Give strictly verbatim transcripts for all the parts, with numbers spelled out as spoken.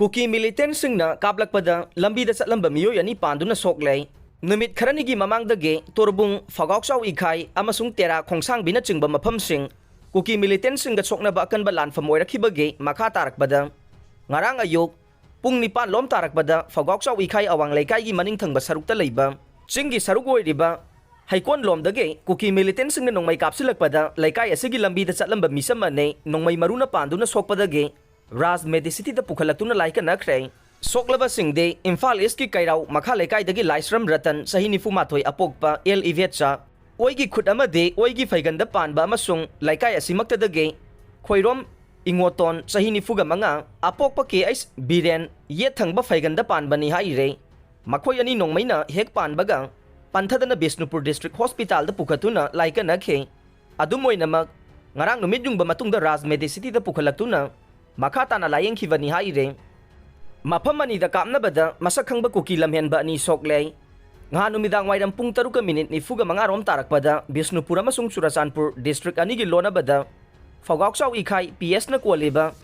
ꯀꯨꯀꯤ ꯃꯤꯂꯤꯇꯦꯟꯁꯤꯡꯅ ꯀꯥꯞꯂꯛꯄꯗ ꯂꯝꯕꯤꯗ ꯆꯠꯂꯝꯕ ꯃꯤꯑꯣꯏ ꯑꯅꯤ ꯄꯥꯟꯗꯨꯅ ꯁꯣꯛꯂꯦ꯫ ꯅꯨꯃꯤꯠ ꯈꯔꯅꯤꯒꯤ ꯃꯃꯥꯡꯗꯒꯤ ꯇꯣꯔꯕꯨꯡ, ꯐꯒꯥꯎꯆꯥꯎ ꯏꯈꯥꯏ ꯑꯃꯁꯨꯡ ꯇꯦꯔꯥ ꯈꯣꯡꯁꯥꯡꯕꯤꯅꯆꯤꯡꯕ ꯃꯐꯝꯁꯤꯡ ꯀꯨꯀꯤ ꯃꯤꯂꯤꯇꯦꯟꯁꯤꯡꯒ ꯁꯣꯛꯅꯕ ꯑꯀꯟꯕ ꯂꯥꯟꯐꯝ ꯑꯣꯏꯔꯛꯈꯤꯕꯒꯤ ꯃꯈꯥ ꯇꯥꯔꯛꯄꯗ, ꯉꯔꯥꯡ ꯑꯌꯨꯛ ꯄꯨꯡ ꯅꯤꯄꯥꯟ ꯂꯣꯝ ꯇꯥꯔꯛꯄꯗ ꯐꯒꯥꯎꯆꯥꯎ ꯏꯈꯥꯏ ꯑꯋꯥꯡ ꯂꯩꯀꯥꯏꯒꯤ ꯃꯅꯤꯡ ꯊꯪꯕ ꯁꯔꯨꯛꯇ ꯂꯩꯕ ꯆꯤꯡꯒꯤ ꯁꯔꯨꯛ ꯑꯣꯏꯔꯤꯕ ꯍꯩꯀꯣꯟ ꯂꯣꯝꯗꯒꯤ ꯀꯨꯀꯤ ꯃꯤꯂꯤꯇꯦꯟꯁꯤꯡꯅ ꯅꯣꯡꯃꯩ ꯀꯥꯞꯁꯤꯜꯂꯛꯄꯗ ꯂꯩꯀꯥꯏ ꯑꯁꯤꯒꯤ ꯂꯝꯕꯤꯗ ꯆꯠꯂꯝꯕ ꯃꯤꯁꯝ ꯑꯅꯤ ꯅꯣꯡꯃꯩ ꯃꯔꯨꯅ ꯄꯥꯟꯗꯨꯅ ꯁꯣꯛꯄꯗꯒꯤ ꯔꯥꯖ ꯃꯦꯗꯤꯁꯤꯇꯤꯗ ꯄꯨꯈꯠꯂꯛꯇꯨꯅ ꯂꯥꯏꯀꯠꯅꯈ꯭ꯔꯦ꯫ ꯁꯣꯛꯂꯕꯁꯤꯡꯗꯤ ꯏꯝꯐꯥꯜ ꯏꯁꯀꯤ ꯀꯩꯔꯥꯎ ꯃꯈꯥ ꯂꯩꯀꯥꯏꯗꯒꯤ ꯂꯥꯏꯁ꯭ꯔꯝ ꯔꯇꯟ, ꯆꯍꯤ ꯅꯤꯐꯨ ꯃꯥꯊꯣꯏ, ꯑꯄꯣꯛꯄ ꯑꯦꯜ ꯏꯚꯦꯠꯆꯥ, ꯑꯣꯏꯒꯤ ꯈꯨꯠ ꯑꯃꯗꯤ ꯑꯣꯏꯒꯤ ꯐꯩꯒꯟꯗ ꯄꯥꯟꯕ ꯑꯃꯁꯨꯡ ꯂꯩꯀꯥꯏ ꯑꯁꯤꯃꯛꯇꯗꯒꯤ ꯈꯣꯏꯔꯣꯝ ꯏꯉꯣꯇꯣꯟ, ꯆꯍꯤ ꯅꯤꯐꯨꯒ ꯃꯉꯥ, ꯑꯄꯣꯛꯄ ꯀꯦ ꯑꯩꯆ ꯕꯤꯔꯦꯟ, ꯌꯦꯠ ꯊꯪꯕ ꯐꯩꯒꯟꯗ ꯄꯥꯟꯕꯅꯤ ꯍꯥꯏꯔꯦ꯫ ꯃꯈꯣꯏ ꯑꯅꯤ ꯅꯣꯡꯃꯩꯅ ꯍꯦꯛ ꯄꯥꯟꯕꯒ ꯄꯟꯊꯗꯅ ꯕꯤꯁꯅꯨꯄꯨꯔ ꯗꯤꯁꯇ꯭ꯔꯤꯛ ꯍꯣꯁꯄꯤꯇꯥꯜꯗ ꯄꯨꯈꯠꯇꯨꯅ ꯂꯥꯏꯀꯠꯅꯈꯤ꯫ ꯑꯗꯨꯝ ꯑꯣꯏꯅꯃꯛ, ꯉꯔꯥꯡ ꯅꯨꯃꯤꯠ ꯌꯨꯡꯕ ꯃꯇꯨꯡꯗ ꯔꯥꯖ ꯃꯦꯗꯤꯁꯤꯇꯤꯗ ꯄꯨꯈꯠꯂꯛꯇꯨꯅ ꯃꯈꯥ ꯇꯥꯅ ꯂꯥꯌꯦꯡꯈꯤꯕꯅꯤ ꯍꯥꯏꯔꯦ꯫ ꯃꯐꯝ ꯑꯅꯤꯗ ꯀꯥꯞꯅꯕꯗ ꯃꯁꯛ ꯈꯪꯕ ꯀꯨꯀꯤ ꯂꯝꯍꯦꯟꯕ ꯑꯅꯤ ꯁꯣꯛꯂꯦ꯫ ꯉꯍꯥꯟ ꯅꯨꯃꯤꯗꯥꯡ ꯋꯥꯏꯔꯝ ꯄꯨꯡ ꯇꯔꯨꯛꯀ ꯃꯤꯅꯤꯠ ꯅꯤꯐꯨꯒ ꯃꯉꯥ ꯔꯣꯝ ꯇꯥꯔꯛꯄꯗ ꯕꯤꯁꯅꯨꯄꯨꯔ ꯑꯃꯁꯨꯡ ꯆꯨꯔꯆꯥꯟꯄꯨꯔ ꯗꯤꯁꯇ꯭ꯔꯤꯛ ꯑꯅꯤꯒꯤ ꯂꯣꯟꯅꯕꯗ ꯐꯧꯒꯥꯎꯆꯥꯎ ꯏꯈꯥꯏ ꯄꯤ ꯑꯦꯁꯅ ꯀꯣꯜꯂꯤꯕ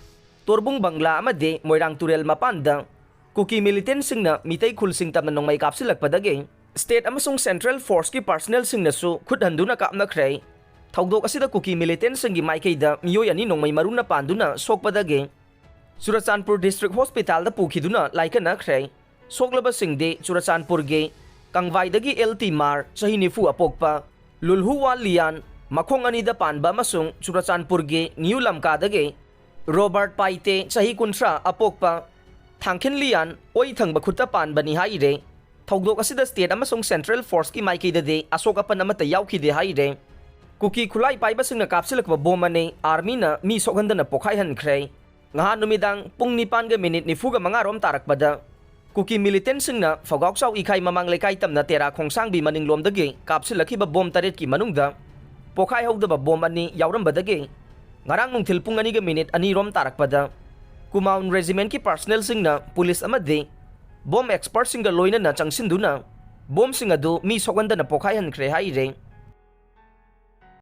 ꯇꯣꯔꯕꯨꯡ ꯕꯪꯒ꯭ꯂꯥ ꯑꯃꯗꯤ ꯃꯣꯏꯔꯥꯡ ꯇꯨꯔꯦꯜ ꯃꯄꯥꯟꯗ ꯀꯨꯀꯤ ꯃꯤꯂꯤꯇꯦꯟꯁꯤꯡꯅ ꯃꯤꯇꯩ ꯈꯨꯜꯁꯤꯡ ꯇꯝꯅ ꯅꯣꯡꯃꯩ ꯀꯥꯞꯁꯤꯜꯂꯛꯄꯗꯒꯤ ꯁ꯭ꯇꯦꯠ ꯑꯃꯁꯨꯡ ꯁꯦꯟꯇ꯭ꯔꯦꯜ ꯐꯣꯔꯁꯀꯤ ꯄꯥꯔꯁꯅꯦꯜꯁꯤꯡꯅꯁꯨ ꯈꯨꯠ ꯍꯟꯗꯨꯅ ꯀꯥꯞꯅꯈ꯭ꯔꯦ꯫ ꯊꯧꯗꯣꯛ ꯑꯁꯤꯗ ꯀꯨꯀꯤ ꯃꯤꯂꯤꯇꯦꯟꯁꯤꯡꯒꯤ ꯃꯥꯏꯀꯩꯗ ꯃꯤꯑꯣꯏ ꯑꯅꯤ ꯅꯣꯡꯃꯩ ꯃꯔꯨꯅ ꯄꯥꯟꯗꯨꯅ ꯁꯣꯛꯄꯗꯒꯤ ꯆꯨꯔꯆꯥꯟꯄꯨꯔ ꯗꯤꯁꯇ꯭ꯔꯤꯛ ꯍꯣꯁꯄꯤꯇꯥꯜꯗ ꯄꯨꯈꯤꯗꯨꯅ ꯂꯥꯏꯀꯠꯅꯈ꯭ꯔꯦ꯫ ꯁꯣꯛꯂꯕꯁꯤꯡꯗꯤ ꯆꯨꯔꯆꯥꯟꯄꯨꯔꯒꯤ ꯀꯪꯕꯥꯏꯗꯒꯤ ꯑꯦꯜ ꯇꯤ ꯃꯥꯔ, ꯆꯍꯤ ꯅꯤꯐꯨ, ꯑꯄꯣꯛꯄ, ꯂꯨꯜꯍꯨꯋꯥ ꯂꯤꯌꯥꯟ, ꯃꯈꯣꯡ ꯑꯅꯤꯗ ꯄꯥꯟꯕ ꯑꯃꯁꯨꯡ ꯆꯨꯔꯆꯥꯟꯄꯨꯔꯒꯤ ꯅ꯭ꯌꯨ ꯂꯝꯀꯥꯗꯒꯤ ꯔꯣꯕꯥꯔꯠ ꯄꯥꯏꯇꯦ, ꯆꯍꯤ ꯀꯨꯟꯊ꯭ꯔꯥ, ꯑꯄꯣꯛꯄ, ꯊꯥꯡꯈꯤꯟ ꯂꯤꯌꯥꯟ, ꯑꯣꯏ ꯊꯪꯕ ꯈꯨꯠꯇ ꯄꯥꯟꯕꯅꯤ ꯍꯥꯏꯔꯦ꯫ ꯊꯧꯗꯣꯛ ꯑꯁꯤꯗ ꯁ꯭ꯇꯦꯠ ꯑꯃꯁꯨꯡ ꯁꯦꯟꯇ꯭ꯔꯦꯜ ꯐꯣꯔꯁꯀꯤ ꯃꯥꯏꯀꯩꯗꯗꯤ ꯑꯁꯣꯛ ꯑꯄꯟ ꯑꯃꯠꯇ ꯌꯥꯎꯈꯤꯗꯦ ꯍꯥꯏꯔꯦ꯫ ꯀꯨꯀꯤ ꯈꯨꯠꯂꯥꯏ ꯄꯥꯏꯕꯁꯤꯡꯅ ꯀꯥꯞꯁꯤꯜꯂꯛꯄ ꯕꯣꯝ ꯑꯅꯤ ꯑꯥꯔꯃꯤꯅ ꯃꯤ ꯁꯣꯛꯍꯟꯗꯅ ꯄꯣꯈꯥꯏꯍꯟꯈ꯭ꯔꯦ꯫ ꯉꯍꯥꯟ ꯅꯨꯃꯤꯗꯥꯡ ꯄꯨꯡ ꯅꯤꯄꯥꯟꯒ ꯃꯤꯅꯤꯠ ꯅꯤꯐꯨꯒ ꯃꯉꯥ ꯔꯣꯝ ꯇꯥꯔꯛꯄꯗ ꯀꯨꯀꯤ ꯃꯤꯂꯤꯇꯦꯟꯁꯤꯡꯅ ꯐꯧꯒꯥꯎꯆꯥꯎ ꯏꯈꯥꯏ ꯃꯃꯥꯡ ꯂꯩꯀꯥꯏ ꯇꯝꯅ ꯇꯦꯔꯥ ꯈꯣꯡꯁꯥꯡꯕꯤ ꯃꯅꯤꯡꯂꯣꯝꯗꯒꯤ ꯀꯥꯞꯁꯤꯜꯂꯛꯈꯤꯕ ꯕꯣꯝ ꯇꯔꯦꯠꯀꯤ ꯃꯅꯨꯡꯗ ꯄꯣꯈꯥꯏꯍꯧꯗꯕ ꯕꯣꯝ ꯑꯅꯤ ꯌꯥꯎꯔꯝꯕꯗꯒꯤ ꯉꯔꯥꯡ ꯅꯨꯡꯊꯤꯜ ꯄꯨꯡ ꯑꯅꯤꯒ ꯃꯤꯅꯤꯠ ꯑꯅꯤ ꯔꯣꯝ ꯇꯥꯔꯛꯄꯗ ꯀꯨꯃꯥꯎꯟ ꯔꯦꯖꯤꯃꯦꯟꯠꯀꯤ ꯄꯥꯔꯁꯅꯦꯜꯁꯤꯡꯅ ꯄꯨꯂꯤꯁ ꯑꯃꯗꯤ ꯕꯣꯝ ꯑꯦꯛꯁꯄꯔꯠꯁꯤꯡꯒ ꯂꯣꯏꯅꯅ ꯆꯪꯁꯤꯟꯗꯨꯅ ꯕꯣꯝꯁꯤꯡ ꯑꯗꯨ ꯃꯤ ꯁꯣꯛꯍꯟꯗꯅ ꯄꯣꯈꯥꯏꯍꯟꯈ꯭ꯔꯦ ꯍꯥꯏꯔꯦ꯫